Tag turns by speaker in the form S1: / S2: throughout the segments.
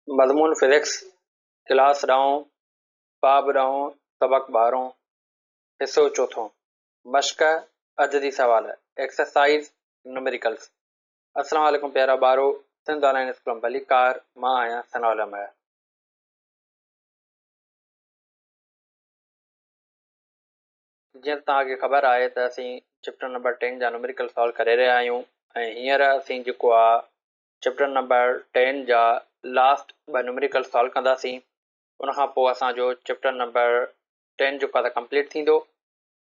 S1: مضمون physics, class ڏهون، باب ڏهون، سبق ٻارهون، حصو چوٿون، مشق، عددي سوال، ايڪسرسائيز، نميريڪلز. السلام عليڪم پيارا ٻارو، سنڌ آن لائين اسڪول ۾ ڀليڪار، مان آهيان ثناء الله مهر. جيئن ته توهان کي خبر آهي ته اسين چيپٽر نمبر ٽين جا نميريڪل سالو ڪري رهيا آهيون ۽ هينئر اسين جيڪو آ چيپٽر نمبر ٽين جا لاسٽ ٻه نيومريڪل سالو ڪنداسين ان کان پوء اسان جو چيپٽر نمبر ٽين جيڪو آهي ڪمپليٽ ٿيندو.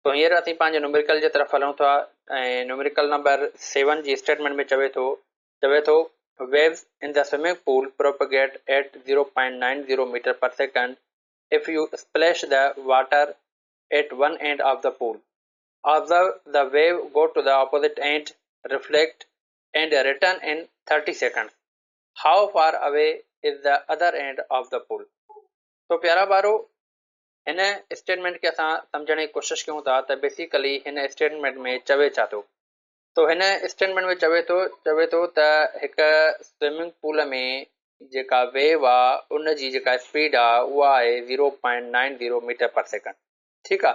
S1: تو هينئر اسين پنهنجي نيومريڪل جي طرف هلون ٿا ۽ نيومريڪل نمبر سيون جي اسٽيٽمينٽ ۾ چوي ٿو چوي ٿو waves in the swimming pool propagate at zero point nine zero metre per second if you splash the water at one end of the pool observe the wave go to the opposite end reflect and return in 30 seconds. How far away is the other end of the pool? تو پيارا ٻارو هن statement کي اسان سمجهڻ جي ڪوشش ڪيون ٿا ته بيسيڪلي هن اسٽيٽمينٽ ۾ چوي ڇا ٿو. تو هن اسٽيٽمينٽ ۾ چوي ٿو چوي ٿو ته هڪ سوئمنگ پول ۾ جيڪا ويو آ ان جي جيڪا اسپيڊ آ اها آهي zero point nine zero metre per second ٺيڪ آ.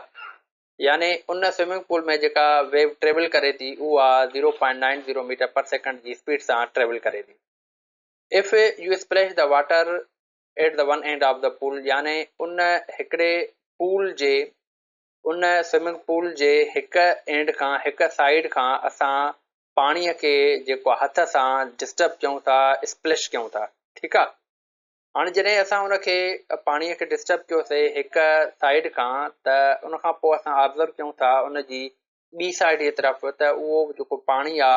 S1: يعني ان سوئمنگ پول ۾ جيڪا ويو ٽريول ڪري ٿي اها zero point nine zero metre per second جي اسپيڊ سان ٽريول ڪري ٿي. If you splash the water at the one end of the pool يعني ان هڪڙي پول جي ان سوئمنگ پول جي هڪ اينڊ کان هڪ سائيڊ کان اسان پاڻي کي جيڪو هٿ سان ڊسٽرب ڪيون ٿا اسپليش ڪيون ٿا ٺيڪ آ. هاڻي جڏهن اسان ان کي پاڻي کي ڊسٽرب ڪيوسي هڪ سائيڊ کان ته ان کان پوء اسان آبزرو ڪيون ٿا ان جي ٻي سائيڊ جي طرف ته اهو جيڪو پاڻي آ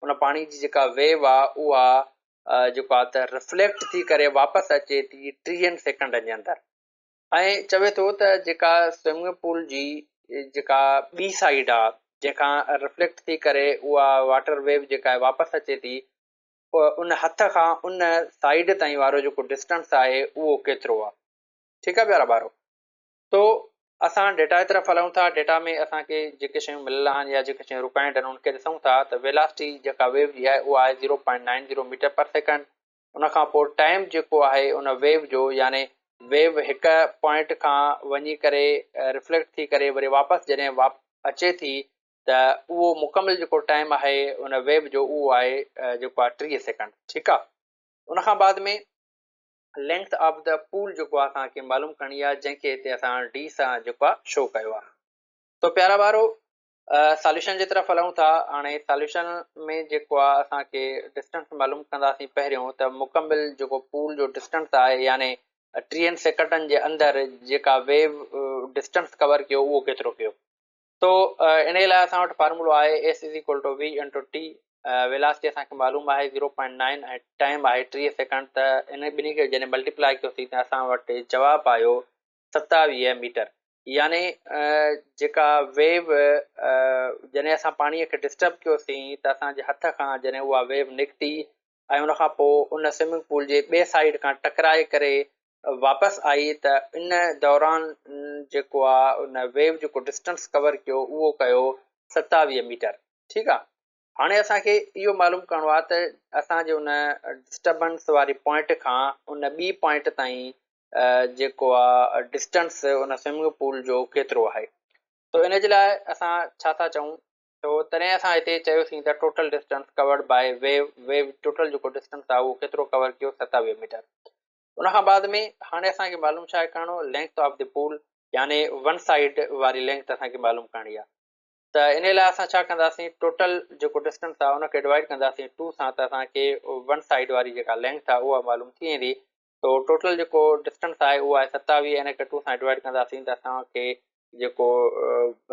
S1: ان پاڻي جي جيڪا ويو آ اها جيڪو آ ته رفليڪٽ ٿي ڪري واپس اچي ٿي ٽيهن سيڪنڊن جي اندر ۽ چوي ٿو ته جيڪا سوئمنگ پول جي جيڪا ٻي سائيڊ آ جنهن کان رفليڪٽ ٿي ڪري اها واٽر ويو جيڪا آهي واپس اچي ٿي ان هٿ کان ان سائيڊ تائين وارو جيڪو ڊسٽنس آهي اهو ڪيترو آهي. ٺيڪ آهي پيارا ٻارو. تو اسان ڊيٽا جي طرف هلون ٿا. ڊيٽا ۾ اسان کي جيڪي شيون مليل آهن يا جيڪي شيون رڪوائرڊ آهن ان کي ڏسون ٿا ته ويلاسٽي جيڪا ويو جي آهي اها آهي zero point nine zero metre per second. ان کان پوء ٽائيم جيڪو آهي ان ويو جو يعني ويو هڪ پوائنٽ کان وڃي ڪري رفليڪٽ ٿي ڪري وري واپس جڏهن اچي ٿي ته اهو مڪمل جيڪو ٽائيم آهي ان ويب جو اهو آهي جيڪو آهي 30 سيڪنڊ ٺيڪ آهي ان کان بعد ۾ لينٿ آف the پول جيڪو آهي اسان کي معلوم ڪرڻي آهي جنهن کي هتي اسان ڊي سان جيڪو آهي شو ڪيو آهي تو پيارا ٻارو ساليوشن جي طرف هلون ٿا هاڻي ساليوشن ۾ جيڪو آهي اسان کي ڊسٽنس معلوم ڪنداسين پهريون ته مڪمل جيڪو پول جو ڊسٽنس آهي يعني 30 سيڪنڊن جي اندر جيڪا ويو ڊسٽنس ڪور ڪيو اهو ڪيترو ڪيو تو انهيء لاء اسان وٽ فارمولو آهي S is equal to V into T velocity اسان کي معلوم آهي زيرو پوائنٽ نائن ۽ ٽائيم آهي 30 سيڪنڊ ته انهن ٻنهي کي جڏهن ملٽيپلائي ڪيوسين ته اسان وٽ جواب آيو 27 ميٽر يعني جيڪا ويو جڏهن اسان پاڻي کي ڊسٽرب ڪيوسين ته اسان جي هٿ کان جڏهن اها ويو نڪتي ۽ ان کان پوء ان سوئمنگ پول جي ٻئي سائيڊ کان ٽڪرائي ڪري واپس آئي ته ان دوران جيڪو آ ان ويو جيڪو ڊسٽنس ڪور ڪيو اهو ڪيو 27 ميٽر ٺيڪ آ هاڻي اسان کي اهو معلوم ڪرڻو آ ته اسان جي ان ڊسٽربنس واري پوائنٽ کان ان ٻي پوائنٽ تائين جيڪو آ ڊسٽنس ان سوئمنگ پول جو ڪيترو آهي تو ان جي لاء اسان ڇا ٿا چئون سو تڏهن اسان هتي چيوسين ته total distance covered by wave, wave total جيڪو ڊسٽنس آهي اهو ڪيترو ڪور ڪيو 27 ميٽر. ان کان بعد ۾ هاڻي اسان کي معلوم ڇا آهي ڪرڻو لينگٿ آف the پول يعني ون سائيڊ واري لينگٿ اسان کي معلوم ڪرڻي آهي ته انهي لاء اسان ڇا ڪنداسين ٽوٽل جيڪو ڊسٽنس آهي ان کي ڊوائيڊ ڪنداسين 2 سان ته اسان کي ون سائيڊ واري جيڪا لينگٿ آهي اها معلوم ٿي ويندي تو ٽوٽل جيڪو ڊسٽنس آهي اهو آهي 27 ان کي 2 سان ڊوائيڊ ڪنداسين ته اسان کي جيڪو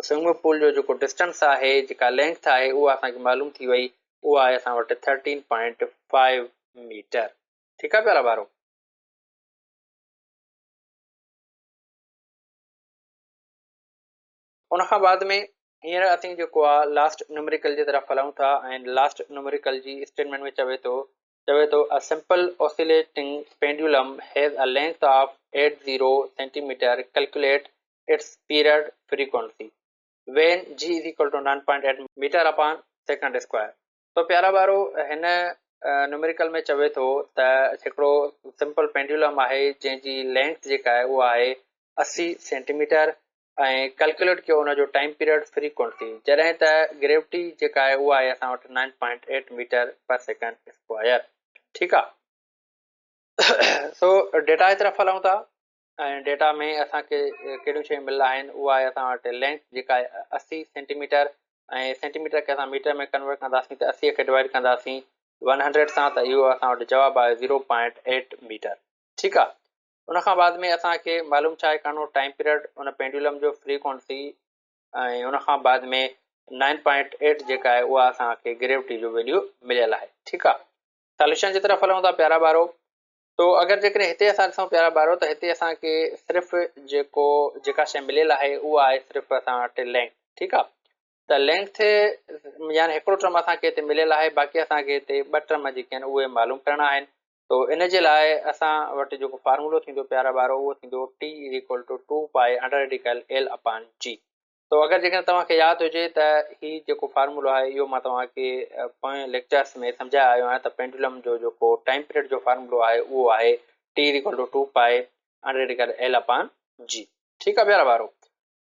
S1: سوئمنگ پول جو جيڪو ڊسٽنس آهي جيڪا لينٿ آهي اها اسان کي معلوم ٿي وئي اها آهي اسان وٽ 13.5 ميٽر ٺيڪ آهي پيارا ٻارو. ان کان بعد ۾ هينئر اسين جيڪو آهي لاسٽ نيومريڪل جي طرف هلون ٿا ۽ لاسٽ نيومريڪل جي اسٽيٽمينٽ ۾ چوي ٿو چوي ٿو A simple oscillating pendulum has a length of 80 centimeter calculate its period frequency when g is equal to 9.8 meter upon second square تو پيارا ٻارو هن نيومريڪل ۾ چوي ٿو ته هڪڙو سمپل پينڊيولم آهي جنهن جي لينٿ جيڪا آهي اها آهي 80 سينٽيميٽر ۽ ڪيلڪيوليٽ ڪيو ان جو ٽائيم پيريڊ فريڪوئنسي جڏهن ته گريوٽي جيڪا آهي اها آهي اسان وٽ 9.8 ميٽر پر سيڪنڊ اسڪوائر. ٺيڪ آ سو ڊيٽا جي طرف هلون ٿا ۽ ڊيٽا ۾ اسان کي ڪهڙيون شيون مليل آهن اها آهي اسان وٽ لينٿ جيڪا آهي 80 سينٽيميٽر ۽ سينٽيميٽر کي اسان ميٽر ۾ ڪنورٽ ڪنداسين ته 80 کي ڊوائيڊ ڪنداسين 100 سان ته اهو اسان وٽ جواب آهي 0.8 ميٽر. ٺيڪ آهي ان کان بعد ۾ اسان کي معلوم ڇا آهي ڪرڻو ٽائيم پيريڊ ان پينڊولم جو فريڪوئنسي ۽ ان کان بعد ۾ 9.8 جيڪا آهي اها اسان کي گريوٽي جو ويليو مليل آهي. ٺيڪ آهي ساليوشن جي طرف هلون ٿا پيارا ٻارو. تو اگر جيڪڏهن هتي اسان ڏسون پيارا ٻارو ته هتي اسان کي صرف جيڪو جيڪا شيء مليل آهي اها آهي صرف اسان وٽ لينٿ. ٺيڪ آ ته لينٿ يعني هڪڙو ٽرم اسان کي هتي مليل آهي باقي اسان کي هتي ٻه ٽرم جيڪي آهن اهي معلوم ڪرڻا آهن. تو ان جي لاء اسان وٽ جيڪو فارمولو ٿيندو پيارا ٻارو اهو ٿيندو T is equal to 2 pi under radical L upon G. تو اگر جيڪڏهن توهان کي ياد هجي ته هي جيڪو فارمولو آهي اهو مان توهان کي پوئين ليڪچرس ۾ سمجهائي آيو آهيان ته پينڊولم جو جيڪو ٽائيم پيريڊ جو فارمولو آهي اهو آهي T is equal to 2 pi under radical L upon G. ٺيڪ آهي پيارا ٻارو.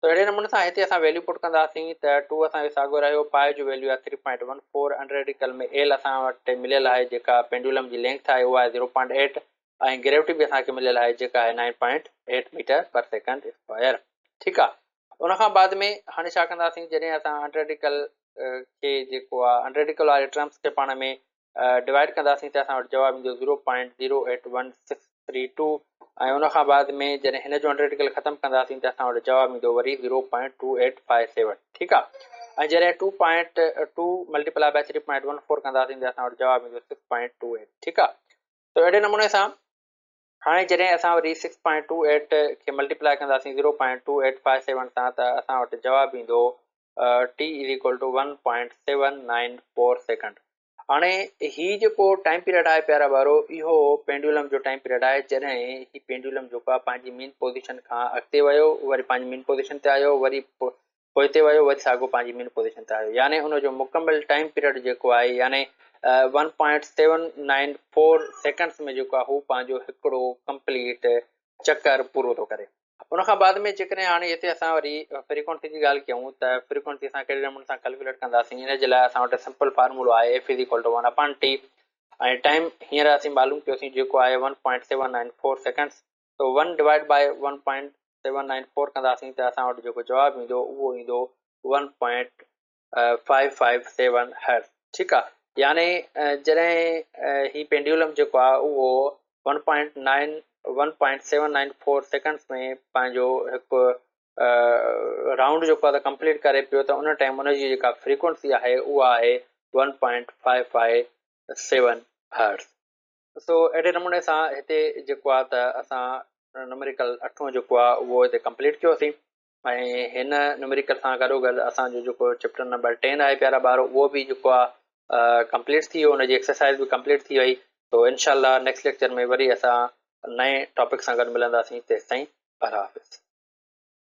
S1: تو اهڙي نموني سان هتي اسان ويليو پٽ ڪنداسين ته 2 اسان جو ساڳيو رهيو، پائي جو ويليو آهي 3.14 انڊر ريڊيڪل ۾ ايل اسان وٽ مليل آهي جيڪا پينڊولم جي لينٿ آهي اها آهي 0.8 ۽ گريوٽي به اسان کي مليل آهي جيڪا آهي 9.8 ميٽر پر سيڪنڊ اسڪوائر. ٺيڪ آ ان کان بعد ۾ هاڻي ڇا ڪنداسين جڏهن اسان انڊر ريڊيڪل کي جيڪو آ انڊر ريڊيڪل واري ٽرمس کي پاڻ ۾ ڊوائيڊ ڪنداسين ته اسان وٽ جواب ايندو 0.081632 ۽ ان کان بعد ۾ جڏهن هن جو انڊر ريڊيڪل ختم ڪنداسين ته اسان وٽ جواب ايندو وري 0.2857. ٺيڪ آ ۽ جڏهن 2.2 ملٽيپلائي بائي 3.14 ڪنداسين ته اسان وٽ جواب ايندو 6.28. ٺيڪ آ تو اهڙي نموني سان هاڻي جڏهن اسان وري 6.28 کي ملٽيپلائي ڪنداسين 0.2857 سان ته اسان وٽ جواب ايندو T is equal to 1.794 second. هاڻي هي جيڪو ٽائيم پيريڊ آهي پيارا ٻارو اهو پينڊولم جو ٽائيم پيريڊ آهي جڏهن هي پينڊولم جيڪو آهي پنهنجي مين پوزيشن کان اڳتي ويو وري پنهنجي مين پوزيشن تي آيو وري پوئتي ويو وري ساڳو پنهنجي مين پوزيشن تي آيو يعني ان جو مڪمل ٽائيم پيريڊ جيڪو آهي يعني 1.794 سيڪنڊس ۾ جيڪو آهي هو پنهنجو هڪڙو ڪمپليٽ چڪر پورو ٿو ڪري. ان کان بعد ۾ جيڪڏهن هاڻي هتي اسان وري فريڪوئنسي جي ڳالهه ڪيون ته فريڪوئنسي اسان ڪهڙي نموني سان ڪيلڪيوليٽ ڪنداسين ان جي لاء اسان وٽ سمپل فارمولو آهي F is equal to 1 upon T ۽ time هينئر اسين معلوم ڪيوسين جيڪو آهي 1.794 سيڪنڊس تو 1 ڊوائيڊ بائي 1.794 ڪنداسين ته اسان وٽ جيڪو جواب ايندو اهو ايندو 1.557 هرٽز. ٺيڪ آ يعني جڏهن هي پينڊيولم جيڪو آ اهو 1.9 1.794 سيڪنڊس ۾ پنهنجو هڪ رائونڊ جيڪو آ ته ڪمپليٽ ڪري پيو ته ان ٽائيم ان جي جيڪا فريڪوئنسي آهي اها آهي 1.557 هرٽز. سو اهڙي نموني سان هتي جيڪو آ ته اسان نمريڪل اٺون جيڪو آ اهو هتي ڪمپليٽ ڪيوسين ۽ هن نمريڪل سان گڏو گڏ اسان جو جيڪو چيپٽر نمبر 10 آهي پيارا ٻارو اهو به جيڪو آ ڪمپليٽ ٿي ويو ان جي ايڪسرسائز به ڪمپليٽ ٿي وئي تو انشاء الله نيڪسٽ ليڪچر ۾ وري اسان نئين ٽاپڪ سان گڏ ملنداسين تيستائين الله حافظ.